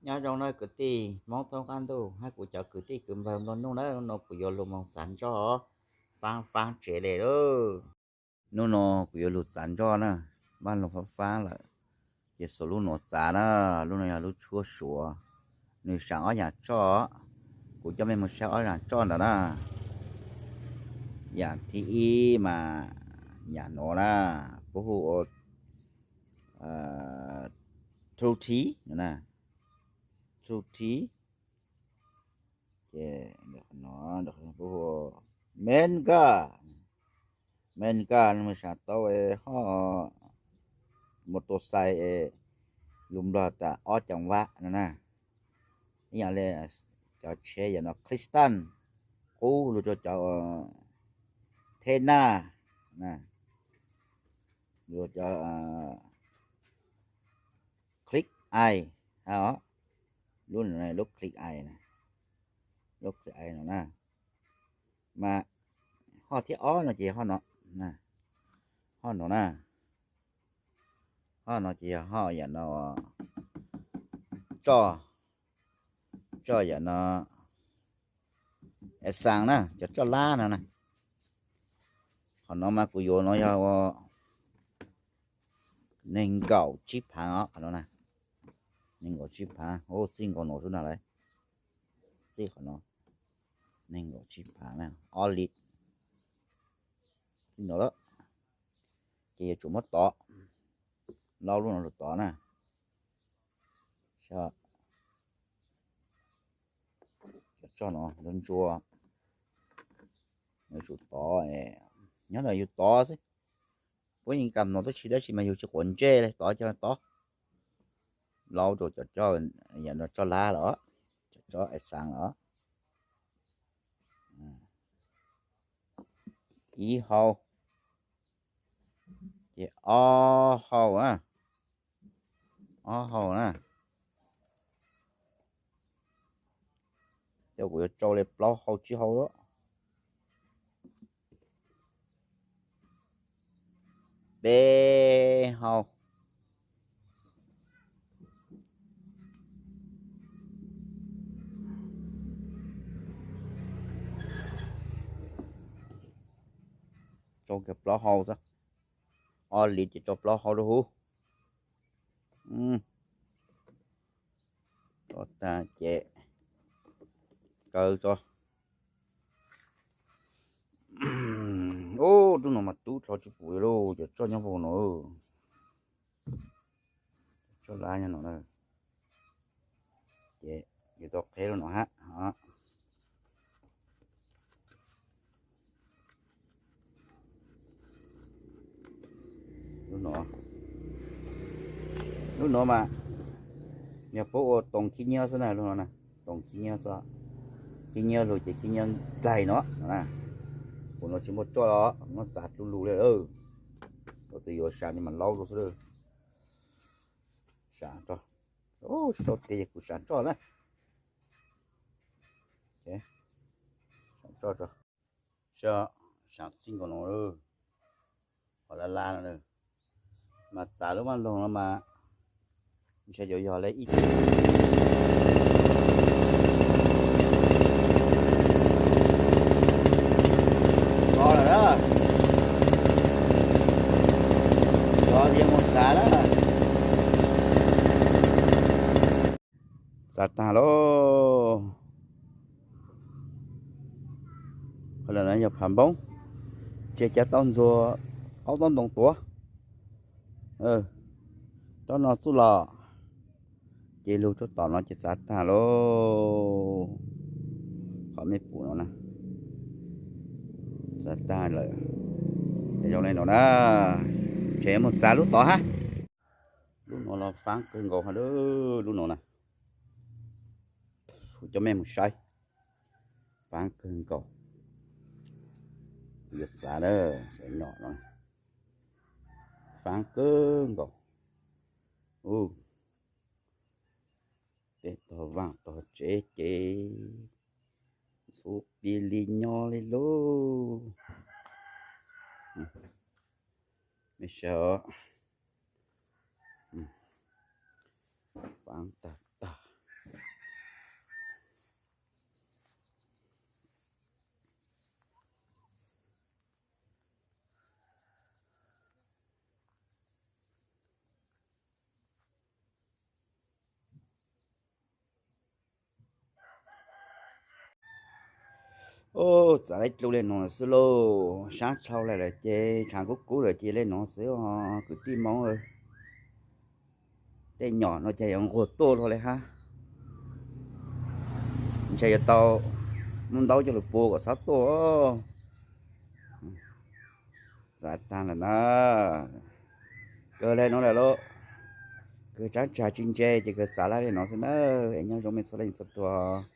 Nyob zoo na kwv tij Hmoob thoob qab ntuj hab kuv cov kwv tij kwv npawg nplua nuj na, hnub no kuv yuav lug moog txav ntsoj, faab faab tsev le lauj. Hnub no kuv yuav lug txav ntsoj na, vaaj lug faab faab lawm, ces xuas lub nuav txav na. Lub no yog lub tshuab suav, nwg saam ob yaam tsoj. Kuv coj mej moog saib ob yaam tsoj ntawd na. Yaam thib ib mas yaam nuav na, puab hu ua True Tea no na, True Tea. Ces no, Merica, Merica nwg saam tau hoj motor xais lug nplog tas ob cav vab no na. Ib yaam le cov tsheb yam no Crystal, qub lug rua cov Thena, lug cov Click Eye, lub, lub Click Eye, lub Click Eye no na. Mas hoj thib ob no ces hoj no, hoj no na, hoj no ces yog hoj yam no, tsoj, tsoj yam no, es xaas na, cov tsoj lab no na. Qhov no mas kuv yuav no yog ua neeg nkaum tsib phaav os, qhov no na, neeg nkaum tsib phaav, txij nkaus no xwb na lauj, txij qhov no, neeg nkaum tsib phaav na, ob lis, txij no lawm. Ces yuav tsum muab tov, laub lub no lug tov na. Cov tsoj no ntsuab ntsuab, yuav tsum tov, nyob ntawm yus tov xwb. Puab yeej kam no tuab tsi tab sis mas yus tsis quav ntsej li, tov coj tov. Laub rau cov tsoj, yam no tsoj lab los, cov tsoj es xaas los. Ib hau, ces ob hau na, ob hau na. Ces kuv yuav tsau le plaub hau tsib hau lawm. Peb hau. Tsau kiag plaub hau xwb, ob lis ces tsau plaub hau rau huv. Tso tag ces kaw tso. Ub, lub no mas tub rho tsis pum li lauj, cov tsoj nyob hauv no. Tsoj lab nyob no na. Ces yuav tau qheb lub no hab. Lub no, lub no mas yog puab ua toos khib nyiab xwb na, lub no na, toos khib nyiab xwb. Khib nyiab lug ces khib nyiab dlaig no na. Kuv no tsis muaj tsoj los muab txav dlub lug li. Kuv twb yuav sam ni mas laub rau xwb. Sam tso. Tsis tau tes kuv sam tsoj na. Sam tsoj tso. Sam txij nkaus no, qhov laj laj no, mas txav lub maj loog no mas ntshe yuav yog le ib o lawm na. Yog tias mus txav na. Txav tag lauj. Qhov no yog phav npoob, tseg cov taub ntxuag qaub taub ntoo tuav. Taub no txuj lom, ces lug rau tom no ces txav tag lauj. Qhov mej pum no na, txav tag lawm. Ces zoo le no na, ces mus txav lub tod hab. Lub no los faab kawg nkaus hab, lub no na. Kuv coj mej mus saib, faab kawg nkaus. Kuv yuav txav na, sawv nyom no, faab kawg nkaus. Ub, tej tog vaaj tog tsev ces ntxhuv pig li nyob li lauj. Mej saib, faab tag tag. Ub, txav ib dlu li no xwb lauj, sab dlhau lawm ces tshav kub kub lawm ces li no xwb os kwv tij Hmoob. Tej nyom no ces yuav nquag tuaj luag li hab. Ntshe yuav tau muab ntaub coj lug pua kom txhob tuaj. Txav tag lawm na. Kawg li no lawm lauj. Kawg tsab tsag tsis ntse ces kawg txav li no xwb na. Es nyob zoo mej txhua leej txhua tug.